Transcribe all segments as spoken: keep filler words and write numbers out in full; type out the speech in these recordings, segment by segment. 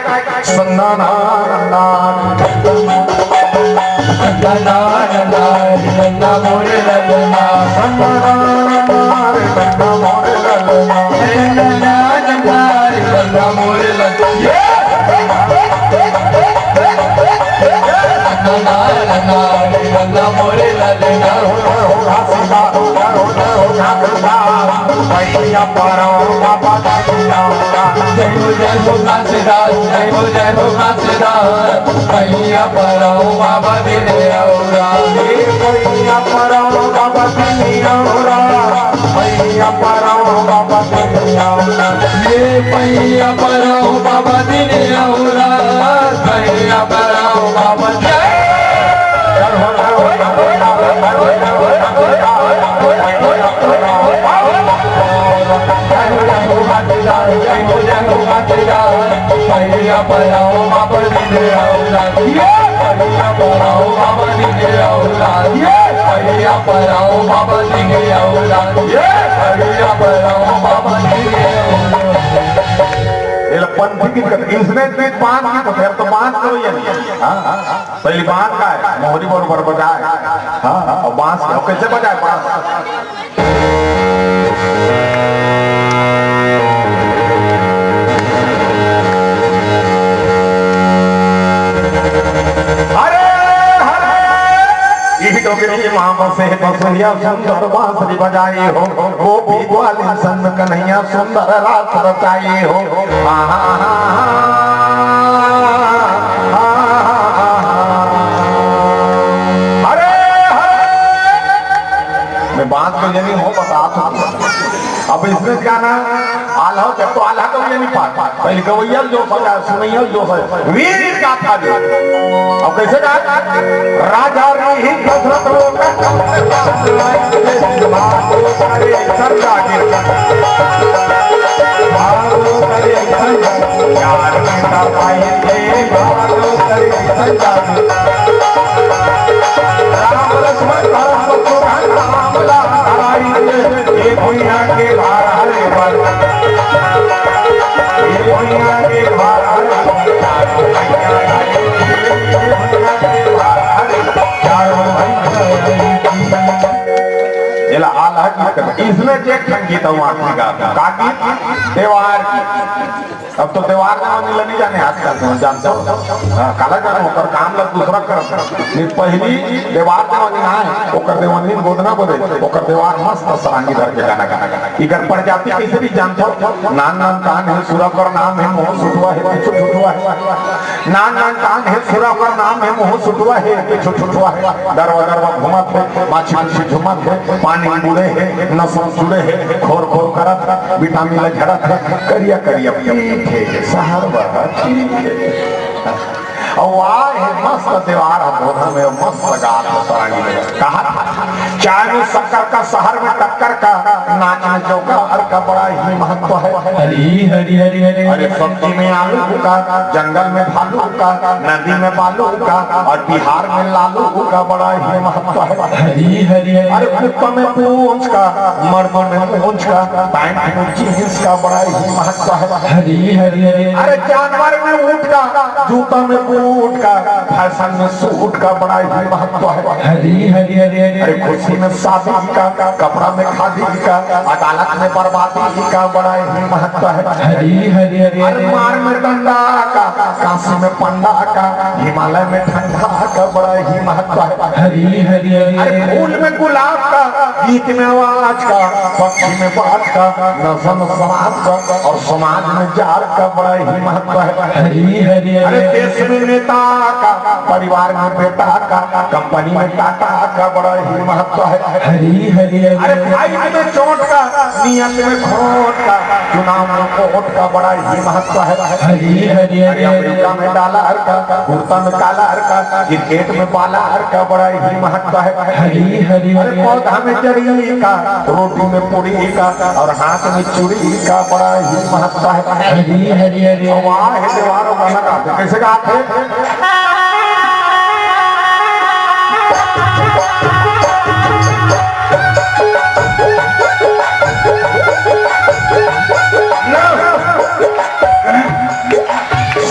सन्ना ना ना ना। सन्ना ना ना ना, मोरे ललना। सन्ना ना ना ना, मोरे ललना। सन्ना ना ना ना, मोरे ललना। ये। सन्ना ना ना ना, मोरे ललना। भैया पराओ बाबा। जय हो, जय हो घासीदास, जय हो, जय हो घासीदास। भैया पराओ बाबा दिन औरा। ये भैया पराओ बाबा दिन औरा। भैया पराओ बाबा दिन औरा। ये भैया पराओ बाबा दिन औरा। भैया पराओ बाबा दिन। एला पंथी गीत कहथे, इसने गीत बांध गीत होथे, अब तो बांध तो ये नहीं। हाँ, हाँ, हाँ। पहली बांध का है, मोहरी बरोबर बजाए। हाँ, हाँ, और बांस, और कैसे बजाए बांस? हरे, हरे, इही डोकरी माँ बसे बसुरिया सुंदर बांसुरी बजाई हो, गोपी ग्वालिन संग कन्हैया सुंदर रास रचाई हो। आहा, आहा, आहा, आहा। हरे, हरे। मैं बात तो ये नहीं हो, बता तो। अब इसमें क्या ना, आल्हा हो, जब तो आल्हा गवैया नहीं पात। पहले गवैया जोश आ जाए, सुनैया जोश आ जाए। वीर गाथा जो। अब कैसे गा? राजा रही दशरथ लोक। राम लक्ष्मण भरत शत्रुघ्न राम लहराई, ये भुइयां के भार हरे बर, ये भुइयां के भार हरे बर, चारों भैया हरे, ये भुइयां के भार हरे, चारों भैया हरे। एला आल्हा गीत कहथे। इसमें जे ठन गीत हूँ आखिरी गा, का गीत? देवार गीत। अब तो देवार देवानी ल नहीं जाने आजकल, तुम जानते हो? हाँ, काला जानो, ओकर काम ल दूसरा कर। नहीं, पहली देवार देवानी ना है, ओकर देवानी गोदना बोले, ओकर देवार मस्त सरांगी धर के गाना गाना। इकर प्रजाति कैसे भी जानते हो? नान नान कान है, सुरा कर नाम है, मुँह सुटवा है, पीछू छुटवा है। नान नान कान है, सुरा कर नाम है, मुँह सुटवा है, पीछू छुटवा है। दरवा दरवा घुमत है, माछी माछी झुमत है, पानी में बूड़े है, नसम जुड़े है, खोर खोर करत, विटामिन ल झड़त है, करिया करिया पीठ है, सहर बड़ा ठीक है। अउ आए हे मस्त देवार ह, भोर में मस्त गात हे सरांगी में। कहा, चाय में शक्कर का, शहर में टक्कर का, नाच में जोकर का बड़ा ही महत्व है। हरी हरी हरी हरी। अरे सब्जी में आलू का, जंगल में भालू का, नदी में बालू का, और बिहार में लालू का बड़ा ही महत्व है। हरी हरी हरी। अरे कुत्ता में पूंछ का, मर्द में मूंछ का, पैंट में जींस का बड़ा ही महत्व है। हरी हरी हरी। अरे जानवर में ऊंट का, जूता में बूट का, फैशन में सूट का बड़ा ही महत्व है। हरी हरी हरी हरी। अरे खुशी में शादी का, कपड़ा में खादी का, अदालत में बर्बादी का बड़ा ही महत्व है। हरी हरी हरी अरे हरी। मार में डंडा का, काशी में पंडा का, हिमालय में ठंडा का बड़ा ही महत्व है। हरी हरी हरी अरे हरी। फूल में गुलाब का, गीत में आवाज का, पक्षी में बाज का, नशा में शराब का, और समाज में जार का बड़ा ही महत्व है। हरी हरी हरी अरे हरी। देश में नेता का, परिवार में बेटा का, कंपनी में टाटा का बड़ा ही महत्व है। हरी हरी हरी अरे हरी। फाइट में चोट का, नियत में खोट का, चुनाव में वोट का बड़ा ही महत्व है। हरी हरी हरी अरे हरी। अमेरिका में डॉलर का, कुर्ता में कॉलर का, क्रिकेट में बॉलर का बड़ा ही महत्व है। हरी हरी अरे हरी। पौधा में जड़ी का, रोटी में पूरी का, और हाथ में चूड़ी का बड़ा ही महत्व है। हरी हरी हरी हरी। वाह, हे देवारो गाना गाते, कैसे गाते?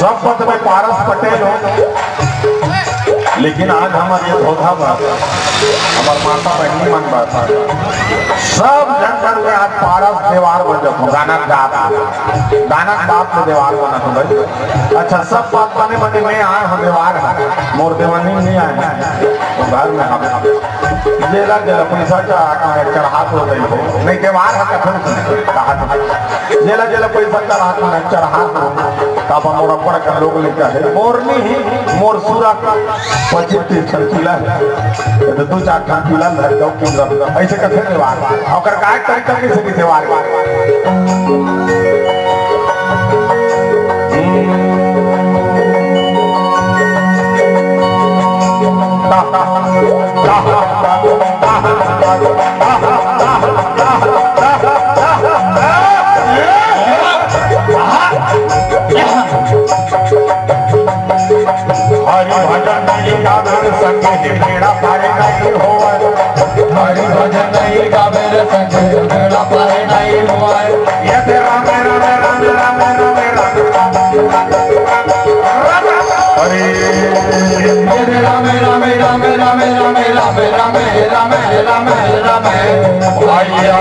अब पद में पारस पटेल हो, लेकिन आज हमर ये धोधा बा, हमर माता बहिनी मन बा, सब झन मन में आज पारस देवार बन जात हो, गाना गात, गाना गात में देवार बनत हो भाई। अच्छा, सब बात बने बने में आए हो देवार, मोर देवानी नहीं आए, वो घर में हम जेला जेला पैसा चढ़ा के चढ़ात हो गई हो, नहीं देवार है कथन कहा जेला जेला पैसा चढ़ात हो, चढ़ात हो। तब मोर अब्बड़ अकन लोग लइका हे, मोर नहीं ही, मोर सुरा का पच्चीस तीस ठन पीला हे। ये तो दू चार ठन पीला धर जाओ, पीला, पीला। ऐसे कथे देवार। ओकर काय तरीका कैसे की देवार? हरि भजन नहीं गावे रे संगे जी, बेड़ा पार नहीं होवे। हरि भजन नहीं गावे रे संगे जी, बेड़ा पार नहीं होवे। ये तेरा मेरा मेरा मेरा मेरा मेरा हरि। ये तेरा मेरा मेरा मेरा मेरा मेरा मेरा मेरा मेरा मेरा मेरा मेरा मेरा भैया।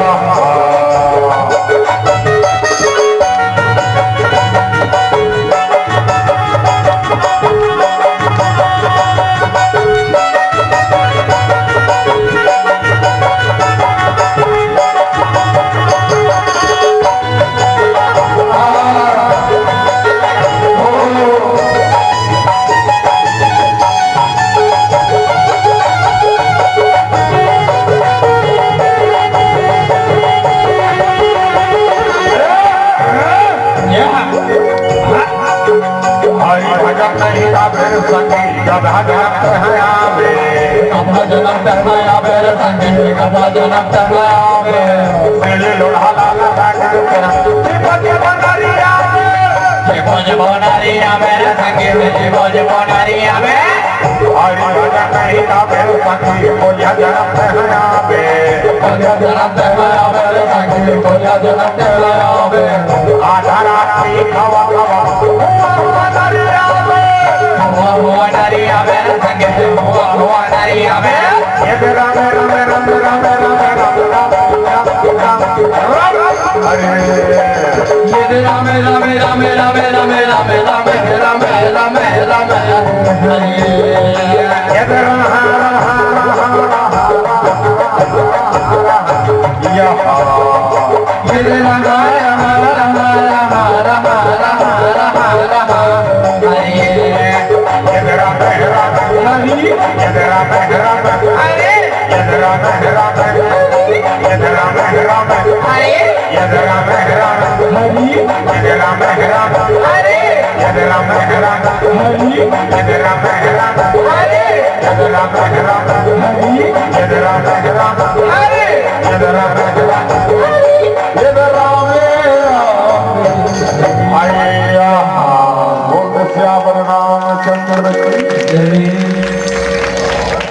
हरि भजन नहीं गावे रे संगी, गधा जनम तहया आवे। गधा जनम तहया आवे रे संगी, गधा जनम तहया आवे। तेरे लोढ़ा लाला सागर तेरा, जीवन जीवन हरि आवे। जीवन जीवन हरि आवे रे संगी, जीवन जीवन हरि आवे। हरि भजन नहीं गावे रे संगी, कोलिया जनम तहया आवे। कोलिया जनम तहया आवे रे संगी, कोलिया जनम तहया आवे। आधा रात की खवा खवा, हुआ हुआ नरिया में। हुआ हुआ नरिया में, संगे हुआ हुआ नरिया में। ये दे राम राम राम राम राम राम राम राम राम राम। अरे। ये दे राम राम राम राम राम राम राम राम राम। हरे। ये दे राम राम राम राम राम। या। बोल श्याम रामचंद्र की।